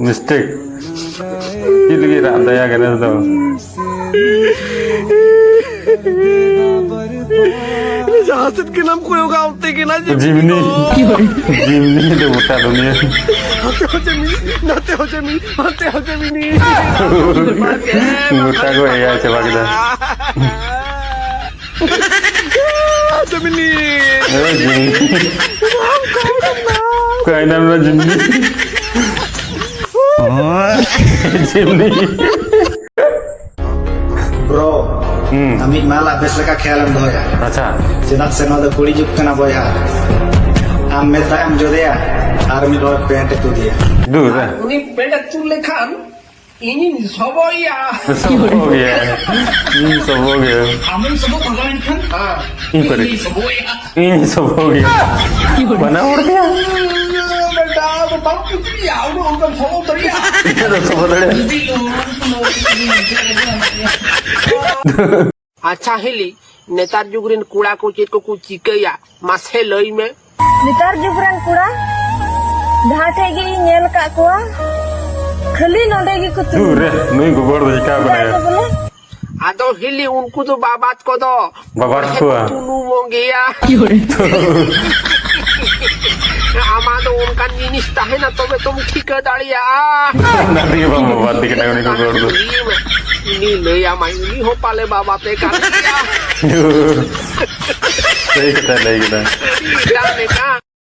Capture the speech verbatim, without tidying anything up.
Mistake. ᱪᱮᱫ ᱞᱟᱹᱜᱤᱫ ᱨᱟᱜ ᱫᱟᱭᱟ ᱜᱮ ᱱᱮᱥ ᱫᱚ? ᱡᱟᱦᱟᱸ ᱥᱮᱫ ᱜᱮ ᱱᱟᱢ ᱠᱚᱭᱚᱜᱟ, ᱚᱱᱛᱮ ᱜᱮ ᱱᱟ ᱡᱤᱢᱱᱤ᱾ ᱡᱤᱢᱱᱤ ᱫᱚ ᱜᱚᱴᱟ ᱫᱩᱱᱤᱭᱟᱹ᱾ ᱦᱟᱱᱛᱮ ᱦᱚᱸ ᱡᱤᱢᱱᱤ, ᱱᱟᱛᱮ ᱦᱚᱸ ᱡᱤᱢᱱᱤ, ᱦᱟᱱᱛᱮ ᱦᱚᱸ ᱡᱤᱢᱱᱤ᱾ ᱜᱚᱴᱟ ᱠᱚ ᱮᱭᱟ ᱪᱟᱵᱟ ᱠᱮᱫᱟ᱾ ᱡᱤᱢᱱᱤ᱾ ᱮ, ᱡᱤᱢᱱᱤ᱾ ᱚᱠᱟᱭ ᱱᱟᱢ ᱱᱟ ᱡᱤᱢᱱᱤ? ᱡᱤᱢᱱᱤ᱾ ᱵᱨᱳ, ᱦᱩᱸ᱾ ᱟᱢᱤᱡ ᱢᱟᱞ ᱟᱜ ᱵᱮᱥ ᱞᱮᱠᱟ ᱠᱷᱮᱭᱟᱞᱮᱢ ᱫᱚᱦᱚᱭᱟ᱾ ᱟᱪᱪᱷᱟ᱾ ᱪᱮᱫᱟᱜ ᱥᱮ ᱱᱚᱣᱟ ᱫᱚ ᱠᱩᱲᱤ ᱡᱩᱜᱽ ᱠᱟᱱᱟ ᱵᱚᱭᱦᱟ᱾ ᱟᱢ ᱢᱮᱫ ᱫᱟᱜ ᱮᱢ ᱡᱚᱫᱮᱭᱟ ᱟᱨ ᱢᱤᱫ ᱦᱚᱲ ᱯᱮᱱᱴ ᱮ ᱛᱩᱫᱮᱭᱟ᱾ ᱫᱩᱨ ᱨᱮ᱾ ᱩᱱᱤ ᱯᱮᱱᱴ ᱮ ᱛᱩᱫ ᱞᱮᱠᱷᱟᱱ ᱤᱧᱤᱧ ᱥᱚᱵᱚᱭᱟ᱾ ᱥᱚᱵᱚ ᱜᱮᱭᱟ᱾ ᱤᱧ ᱥᱚᱵᱚ ᱜᱮᱭᱟ᱾ ᱟᱢᱮᱢ ᱥᱚᱵᱚ ᱵᱷᱟᱜᱟᱣ ᱮᱱᱠᱷᱟᱱ ᱦᱮᱸ᱾ ᱤᱧ ᱯᱟᱹᱨᱤ᱾ ᱤᱧᱤᱧ ᱥᱚᱵᱚᱭᱟ᱾ ᱤᱧ ᱥᱚᱵᱚ ᱜᱮᱭᱟ᱾ ᱵᱟᱱᱟ ᱦᱚᱲ ᱜᱮᱭᱟ᱾ ᱵᱮᱴᱟ, ᱟᱫᱚ ᱵᱟᱢ ᱠᱩᱥᱤᱭᱟ, ᱩᱱᱟᱹᱜ ᱦᱚᱲ ᱫᱚᱢ ᱥᱚᱵᱚ ᱫᱟᱲᱮᱭᱟᱜᱼᱟ᱾ ᱤᱧ ᱫᱚ ᱥᱚᱵᱚ ᱫᱟᱲᱮᱭᱟᱜᱼᱟ᱾ ᱟᱪᱪᱷᱟ ᱦᱤᱞᱤ, ᱱᱮᱛᱟᱨ ᱡᱩᱜᱽ ᱨᱮᱱ ᱠᱚᱲᱟ ᱠᱚ ᱪᱮᱫ ᱠᱚᱠᱚ ᱪᱤᱠᱟᱹᱭᱟ, ᱢᱟᱥᱮ ᱞᱟᱹᱭ ᱢᱮ᱾ ᱱᱮᱛᱟᱨ ᱡᱩᱜᱽ ᱨᱮᱱ ᱠᱚᱲᱟ ᱡᱟᱦᱟᱸ ᱴᱷᱮᱡ ᱜᱮ ᱤᱧ ᱧᱮᱞ ᱟᱠᱟᱫ ᱠᱚᱣᱟ, ᱠᱷᱟᱹᱞᱤ ᱱᱚᱰᱮ ᱜᱮᱠᱚ ᱫᱩᱨ ᱨᱮ, ᱛᱩᱞᱩᱡ᱾ ᱱᱩᱭ ᱜᱚᱜᱚ ᱦᱚᱲ ᱫᱚ ᱪᱤᱠᱟ ᱪᱮᱫᱟᱜ ᱠᱟᱱᱟᱭ? ᱪᱚ ᱵᱚᱞᱮ? ᱟᱫᱚ ᱦᱤᱞᱤ, ᱩᱱᱠᱩ ᱫᱚ ᱵᱟᱵᱟᱛ ᱠᱚᱫᱚ ᱵᱟᱵᱟᱛ ᱠᱚᱣᱟ᱾ ᱛᱩᱱᱩᱢᱚᱜ ᱜᱮᱭᱟ᱾ ᱟᱢᱟᱜ ᱫᱚ ᱚᱱᱠᱟᱱ ᱡᱤᱱᱤᱥ ᱛᱟᱦᱮᱱᱟ, ᱛᱚᱵᱮ ᱛᱚᱢ ᱴᱷᱤᱠᱟᱹ ᱫᱟᱲᱮᱭᱟᱜᱼᱟ᱾ ᱚᱱᱟ ᱛᱮᱜᱮ ᱵᱟᱝ ᱵᱟᱵᱟᱛ ᱠᱟᱱᱟ ᱩᱱᱤ ᱜᱚᱜᱚ ᱦᱚᱲ ᱫᱚ᱾ ᱩᱱᱤ ᱞᱟᱹᱭᱟᱢᱟᱭ, ᱩᱱᱤ ᱦᱚᱸ ᱯᱟᱞᱮ ᱵᱟᱵᱟᱛᱮ ᱠᱟᱱ ᱜᱮᱭᱟ᱾ ᱥᱟᱹᱨᱤ ᱠᱟᱛᱷᱟᱭ ᱞᱟᱹᱭ ᱠᱮᱫᱟ᱾ ᱟᱹᱰᱤ ᱮᱴᱟᱜ ᱞᱮᱠᱟ᱾